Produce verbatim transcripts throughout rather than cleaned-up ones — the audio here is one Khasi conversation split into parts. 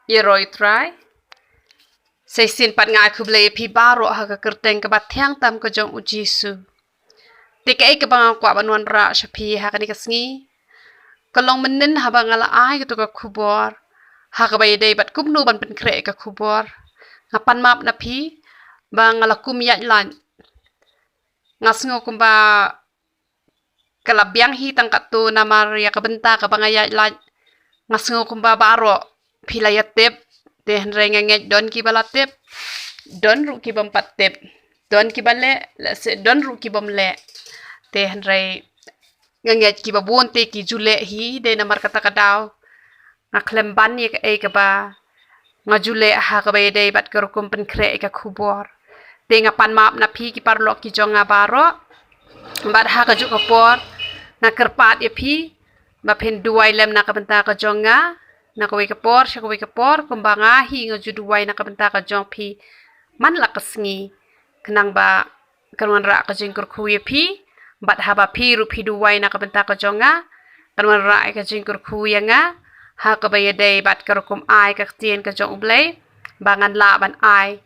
Ïaroh ïa u Trai. Sa shisien pat nga ai khublei ïa phi baroh ha ka kyrteng kaba thiang tam ka jong u Jisu. Te kaei kaba nga kwah ban wanrah sha phi ha kane ka sngi, ka long mynnin haba nga la ai kato ka khubor ha kaba ïadei bad kumno ban pynkhreh ïa ka khubor, nga pan map na phi ba nga la kum ïaid lait. Nga sngew kumba ka la biang hi tang katto namar ïa ka bynta kaba nga ïaid lait. Nga sngew kumba baroh phi la ïa tip. Te hynrei nga ngeit don kiba la tip, don ruh kibym pat tip, don kiba leh, lehse don ruh kibym leh. Te hynrei nga ngeit kiba bun te ki ju leh hi, dei namar kata ka daw nga khlem ban ïa kaei kaba nga ju leh ha kaba ïadei bad ka rukom pynkhreh ïa ka khubor. Te nga pan map na phi ki paralok ki jong nga baroh. Bad ha kajuh ka por nga kyrpad ïa phi ba phin duwai lem na ka bynta ka jong nga, na kawei ka por sha kawei ka por, kumba nga hi nga ju duwai na ka bynta ka jong phi man la ka sngi, khnang ba kan wanrah ka jingkyrkhu ïa phi. Bad haba phi ruh phi duwai na ka bynta ka jong nga, kan wanrah ka jingkyrkhu ïa nga ha kaba ïadei bad ka rukom ai ka ktien ka jong U Blei, ba ngan lah ban ai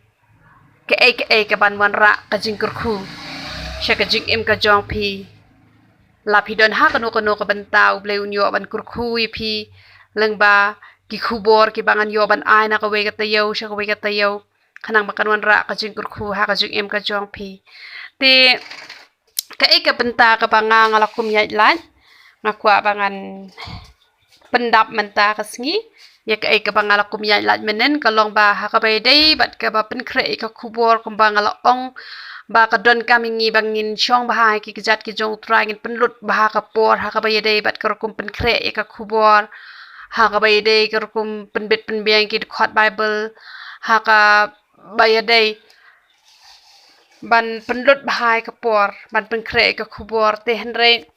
kaei kaei kaban wanrah ka jingkyrkhu sha ka jingim ka jong phi. La phi don ha kano kano ka bynta, U Blei un ïoh ban kyrkhu ïa phi lyngba ki khubor kiba ngan ïoh ban ai na kawei ka taïew sha kawei ka taïew, khnang ba kan wanrah ka jingkyrkhu ha ka jingim ka jong phi. Te kaei ka bynta kaba nga, nga la kum ïaid lait, nga kwah ba ngan pyndap mynta ka sngi ïa kaei kaba nga la kum ïaid lait mynnin, ka long ba ha kaba ïadei bad kaba pynkhreh ïa ka khubor, kumba nga la ong ba ka donkam ïa ngi ba ngin shong bha ha ki kjat ki jong U Trai, ngin pynlut bha ka por ha kaba ïadei bad ka rukom pynkhreh ïa ka khubor, ha kaba ïadei ka rukom pynbit pynbiang ki dkhot Baibl, ha kaba ïadei ban pynlut bha ïa ka por ban pynkhreh ïa ka khubor. Te hynrei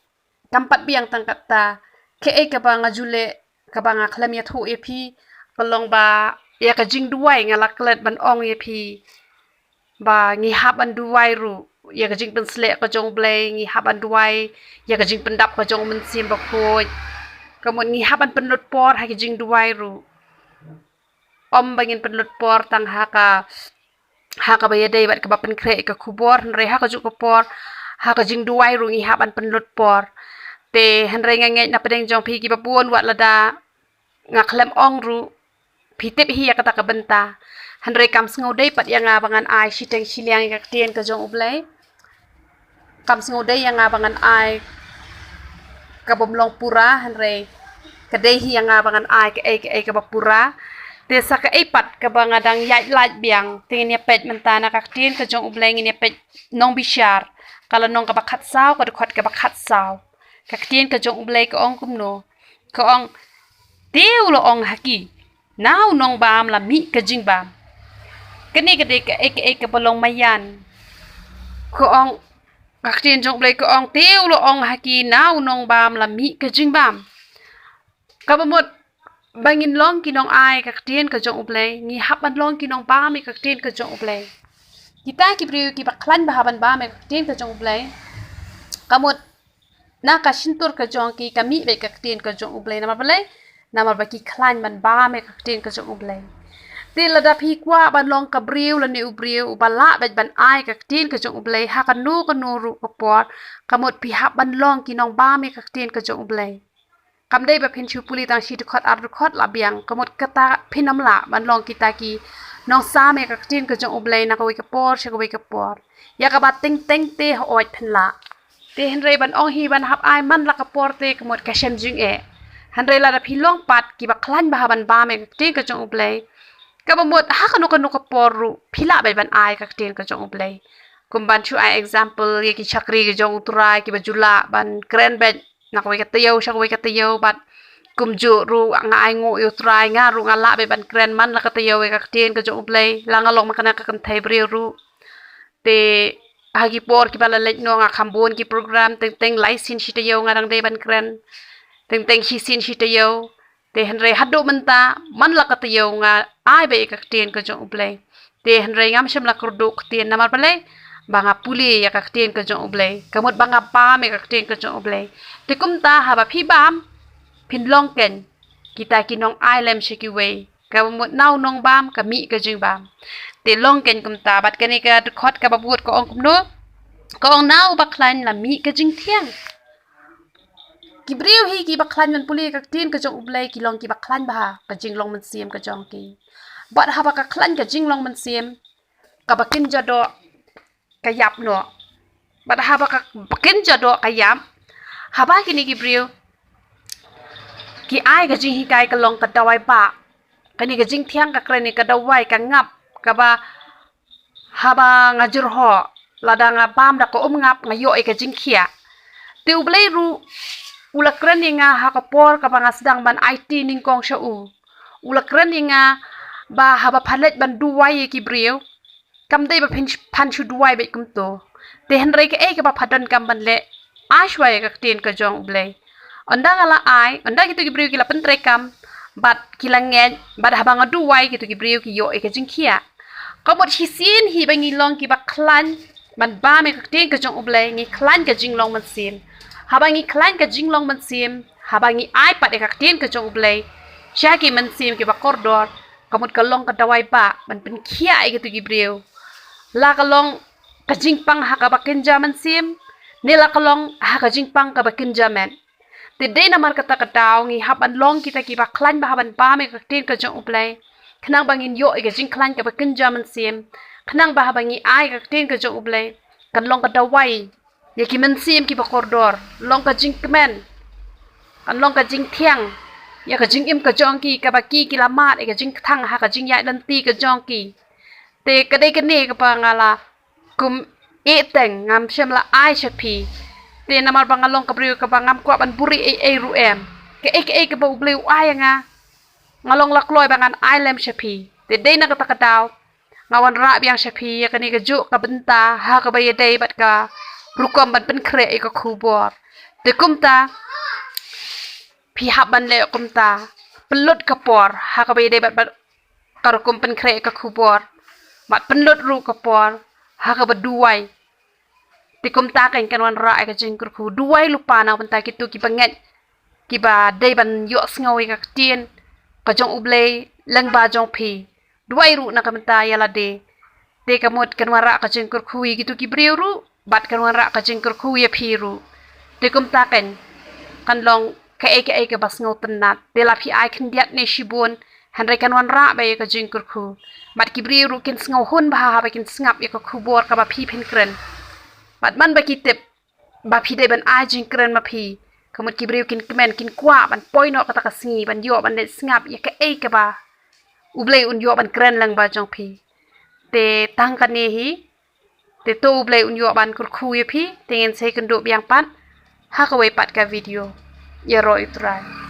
kam pat biang tang katta. Kaei kaba nga ju leh, kaba nga khlem ïathuh ïa phi, ka long ba ïa ka jingduwai nga la klet ban ong ïa phi ba ngi hap ban duwai ruh ïa ka jingpynsleh ka jong U Blei, ngi hap ban duwai ïa ka jingpyndap ka jong U Mynsiem Bakhuid. Ka mut ngi hap ban pynlut por ha ka jingduwai ruh. Ym ba ngin pynlut por tang ha ka, ha kaba ïadei bad kaba pynkhreh ïa ka khubor, hynrei ha kajuh ka por ha ka jingduwai ruh ngi hap ban pynlut por. Te hynrei nga ngeit na pdeng jong phi kiba bun, wat lada nga khlem ong ruh, phi tip hi ïa kata ka bynta. Hynrei kam sngewdei pat ïa nga ba ngan ai shiteng shiliang ïa ka ktien ka jong U Blei. Kam sngewdei ïa nga ba ngan ai kabym long pura, hynrei ka dei hi ïa nga ba ngan ai kaei kaei kaba pura. Te sa kaei pat kaba nga dang ïaid lait biang, te ngin ïa peit mynta na ka ktien ka jong U Blei, ngin ïa peit Nongbishar, ka lynnong kaba khatsaw, ka dkhot kaba khatsaw. Ka ktien ka jong U Blei ka ong kumno? Ka ong, te u la ong ha ki, na u nongbam la mih ka jingbam. Kane ka dei kaei kaei kaba long maïan. Ka ong, ka ktien jong U Blei ka ong, te u la ong ha ki, na u nongbam la mih ka jingbam. Kaba mut ba ngin long ki nongai ka ktien ka jong U Blei, ngi hap ban long ki nongbam ïa ka ktien ka jong U Blei. Kita ki briew kiba khlaiñ bha ban bam ïa ka ktien ka jong U Blei, ka mut na ka shyntur ka jong ki ka mih beit ka ktien ka jong U Blei. Namar balei? Namar ba ki khlaiñ ban bam ïa ka ktien ka jong U Blei. Te lada phi kwah ban long ka briew lane u briew uba lah beit ban ai ka ktien ka jong U Blei ha kano kano ruh ka por, ka mut phi hap ban long ki nongbam ïa ka ktien ka jong U Blei. Kam dei ba phin shu pule tang shi dkhot ar dkhot la biang, ka mut kata phin ym lah ban long kita ki nongsam ïa ka ktien ka jong U Blei na kawei ka por sha kawei ka por. Ïa kaba teng teng te hooid phin lah. Te hynrei ban ong hi ban hap ai man la ka por te ka mut ka shem jingeh. Hynrei lada phi long pat kiba khlaiñ bha ban bam ïa ka ktien ka jong U Blei, kaba mut ha kano kano ka por ruh phi lah beit ban ai ka ktien ka jong U Blei. Kum ban shu ai example ïa ki shakri ka jong U Trai kiba ju lah ban kren beit na kawei ka taïew sha kawei ka taïew, bad kumjuh ruh nga ainguh ïa U Trai, nga ruh nga lah beit ban kren man la ka taïew ïa ka ktien ka jong U Blei, la nga long man kane ka kynthei briew ruh. Te ha ki por kiba la leit noh nga kham bun ki program, teng teng lai sien shi taïew nga dang dei ban kren, teng teng shi sien shi taïew. Te hynrei haduh mynta man la ka taïew nga ai beit ïa ka ktien ka jong U Blei. Te hynrei ngam shym la kyrduh ktien, namar balei? Ba nga pule ïa ka ktien ka jong U Blei, ka mut ba nga bam ïa ka ktien ka jong U Blei. Te kumta haba phi bam, phin long kein kita ki nongai lem sha kiwei. Kaba mut na u nongbam ka mih ka jingbam. Te long kein kumta, bad kane ka dkhot kaba bud ka ong kumno? Ka ong na u bakhlaiñ la mih ka jingthiang. Ki briew hi kiba khlaiñ ban pule ka ktien ka jong U Blei ki long kiba khlaiñ bha ka jinglong mynsiem ka jong ki. Bad haba ka khlaiñ ka jinglong mynsiem, kaba kynja doh ka ïap noh. Bad haba ka kynja doh ka ïap, haba kine ki briew ki ai ka jinghikai ka long ka dawai bah. Kane ka jingthiang ka kren ïa ka dawai, ka ngap, kaba haba nga jyrhoh, lada nga bam da ka umngap nga ïoh ïa ka jingkhiah. Te U Blei ruh u la kren ïa nga ha ka por kaba nga sdang ban aiti nyngkong sha u. U la kren ïa nga ba haba pha leit ban duwai ïa ki briew, kam dei ba phin, phan shu duwai beit kumto. Te hynrei kaei kaba pha donkam ban leh, ai shuwa ïa ka ktien ka jong U Blei. Ynda nga la ai, ynda kito ki briew ki la pyntreikam, bad ki la ngeit, bad haba nga duwai, kito ki briew ki ïoh ïa ka jingkhiah. Ka mut shisien hi ba ngi long kiba khlaiñ ban bam ïa ka ktien ka jong U Blei, ngi khlaiñ ka jinglong mynsiem. Haba ngi khlaiñ ka jinglong mynsiem, haba ngi ai pat ïa ka ktien ka jong U Blei sha ki mynsiem kiba kordor, ka mut ka long ka dawai bah ban pynkhiah ïa kito ki briew. La ka long ka jingpang ha kaba kynja mynsiem, ne la ka long ha ka jingpang kaba kynja met. Te dei namar kata ka daw ngi hap ban long kita kiba khlaiñ bha ban bam ïa ka ktien ka jong U Blei, khnang ba ngin ïoh ïa ka jingkhlaiñ kaba kynja mynsiem, khnang ba haba ngi ai ïa ka ktien ka jong U Blei, kan long ka dawai ïa ki mynsiem kiba kordor, long ka jingkmen, kan long ka jingthiang ïa ka jingim ka jong ki, kaba ki ki la mad ïa ka jingkthang ha ka jingïaid lynti ka jong ki. Te ka dei kane kaba nga la kum ïeh teng, ngam shym la ai sha phi. Te namar ba nga long ka briew kaba ngam kwah ban buhrieh ei ei ruh em. Kaei kaei kaba U Blei u ai ïa nga, nga long la kloi ba ngan ai lem sha phi. Te dei na kata ka daw nga wanrah biang sha phi ïa kane kajuh ka bynta ha kaba ïadei bad ka rukom ban pynkhreh ïa ka khubor. Te kumta phi hap ban leh kumta, pynlut ka por ha kaba ïadei bad, bad ka rukom pynkhreh ïa ka khubor, bad pynlut ruh ka por ha kaba duwai. Te kumta kan, kan wanrah ïa ka jingkyrkhu, duwai lypa na ka bynta kito kiba ngeit, kiba dei ban ïohsngew ïa ka ktien ka jong U Blei lyngba jong phi. Duwai ruh na ka bynta ïa lade. Te ka mut kan wanrah ka jingkyrkhu ïa kito ki briew ruh, bad kan wanrah ka jingkyrkhu ïa phi ruh. Te kumta kan, kan long kaei kaei kaba sngewtynnat. Te la phi ai khyndiat ne shibun, hynrei kan wanrah bha ïa ka jingkyrkhu. Bad ki briew ruh kin sngewhun bha haba kin sngap ïa ka khubor kaba phi phin kren. Bad man ba ki tip ba phi dei ban ai jingkren ma phi, ka mut ki briew kin kmen, kin kwah ban poi noh kata ka sngi ban ïoh ban leit sngap ïa kaei kaba U Blei un ïoh ban kren lyngba jong phi. Te tang kane hi, te to U Blei un ïoh ban kyrkhu ïa phi. Te ngin sa ïakynduh biang pat ha kawei pat ka video. Ïaroh ïa U Trai.